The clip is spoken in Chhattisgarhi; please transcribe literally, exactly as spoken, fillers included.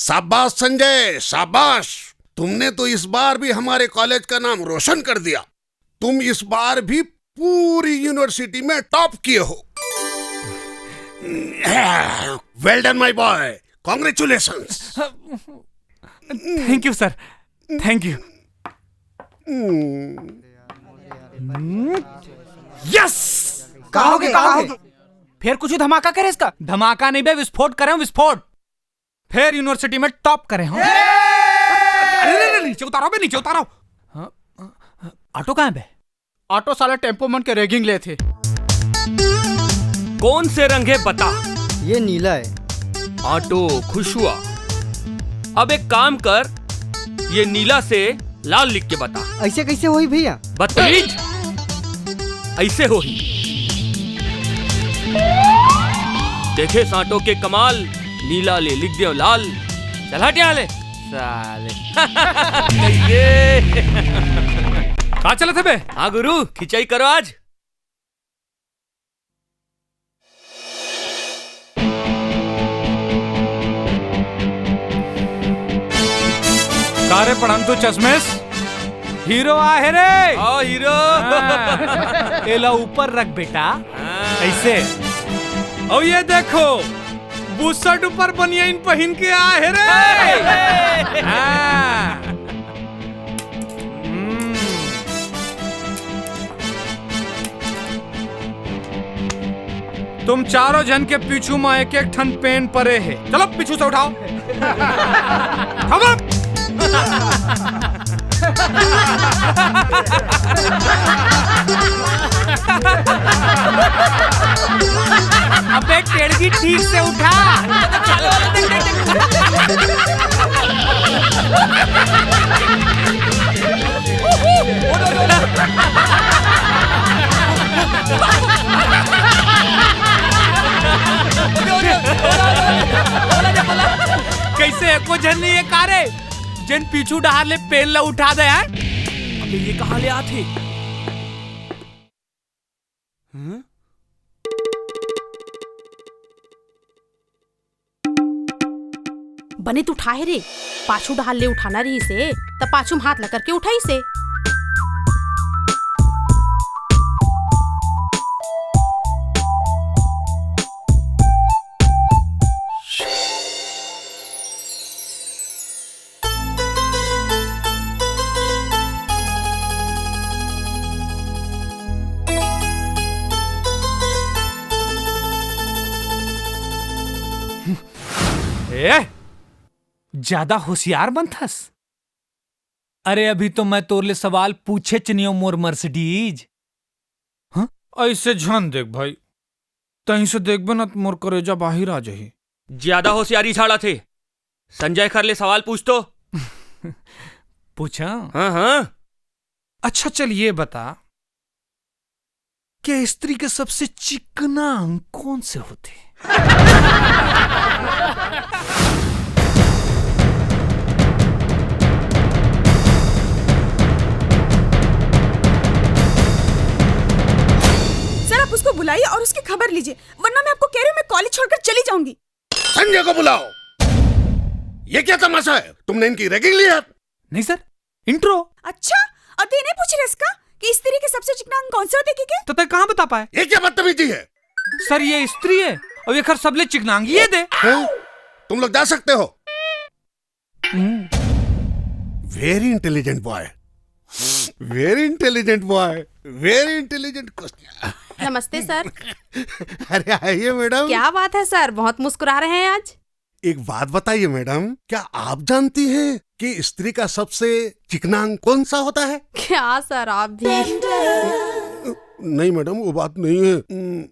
शाबाश संजय, शाबाश। तुमने तो इस बार भी हमारे कॉलेज का नाम रोशन कर दिया। तुम इस बार भी पूरी यूनिवर्सिटी में टॉप किए हो। Well done my boy, congratulations। Thank you sir, thank you. Yes. का होगे, का होगे? फिर कुछ धमाका करे इसका। धमाका नहीं बे, विस्फोट करे, विस्फोट। फिर यूनिवर्सिटी में टॉप करे हो। अरे, अरे, अरे, नीचे उतारो बे, नीचे उतारो। हाँ, ऑटो कहाँ है बे? ऑटो साला टेम्पो मन के रैगिंग ले थे। कौन से रंग है बता। ये नीला है। ऑटो खुश हुआ। अब एक काम कर, ये नीला से लाल लिख के बता। ऐसे कैसे होई भैया? बदतमीज, ऐसे होही। देखे सांटो के कमाल, नीला ले लिख दे लाल। चल हट यहाँ ले साले। ये। का चलत हे बे? हाँ गुरु, खिंचाई करो आज। का रे पढ़ंतू चश्मेश, हीरो आहे रे। ओ हीरो। हाँ, एला ऊपर रख बेटा। हाँ। ऐसे। और ये देखो, बुसट ऊपर बनियाइन पहिन के आए हे रे। हाँ। हम्म। तुम चारों झन के पीछू म एक एक ठन पेन परे हे। चलो पीछू से उठाओ। खबर। अबे टेड़गी ठीक से उठा। कैसे एको झन नहीं है का रे, जेन पीछू डहार ले पेन ला उठा दे है? अबे ये कहाँ ले आथे? हम्म? बने तू उठाए रे, पाछू डहार ले उठाना रहिसे, त पाछू म हाथ ला करके उठाइसे। ए, ज्यादा होशियार बनथस। अरे, अभी तो मैं तोर ले सवाल पूछेच नइ हों, मोर मर्सिडीज। हाँ? ऐसे झन देख भाई, तहीं से देखबे ना त मोर करेजा बाहिर आ जाही। ज्यादा होशियारी झाड़त हे। संजय कर ले सवाल पूछ तो। पूछा? हाँ हाँ। अच्छा चल ये बता कि स्त्री के सबसे चिकना अंग कौन से होथे? सर, आप उसको बुलाइए और उसकी खबर लीजिए, वरना मैं आपको कह रही हूँ, मैं कॉलेज छोड़कर चली जाऊंगी। संजय को बुलाओ। ये क्या तमाशा है? तुमने इनकी रैगिंग ली है? नहीं सर, इंट्रो। अच्छा, और तू ये नहीं पूछ रहे इसका कि स्त्री के सबसे चिकना अंग कौन से होते, ठीक है? तो तय कहाँ बता पाए? ये क्या बदतमीजी है? सर, ये स्त्री है और ये खर सबले चिकना अंग ये दे। हैं? तुम लोग जा सकते हो। हम्म। Very intelligent boy, very intelligent boy, very intelligent question। नमस्ते सर। अरे आइए मैडम। क्या बात है सर, बहुत मुस्कुरा रहे हैं आज। एक बात बताइए मैडम, क्या आप जानती हैं कि स्त्री का सबसे चिकना अंग कौन सा होता है? क्या सर, आप भी? नहीं मैडम, वो बात नहीं है। हम्म,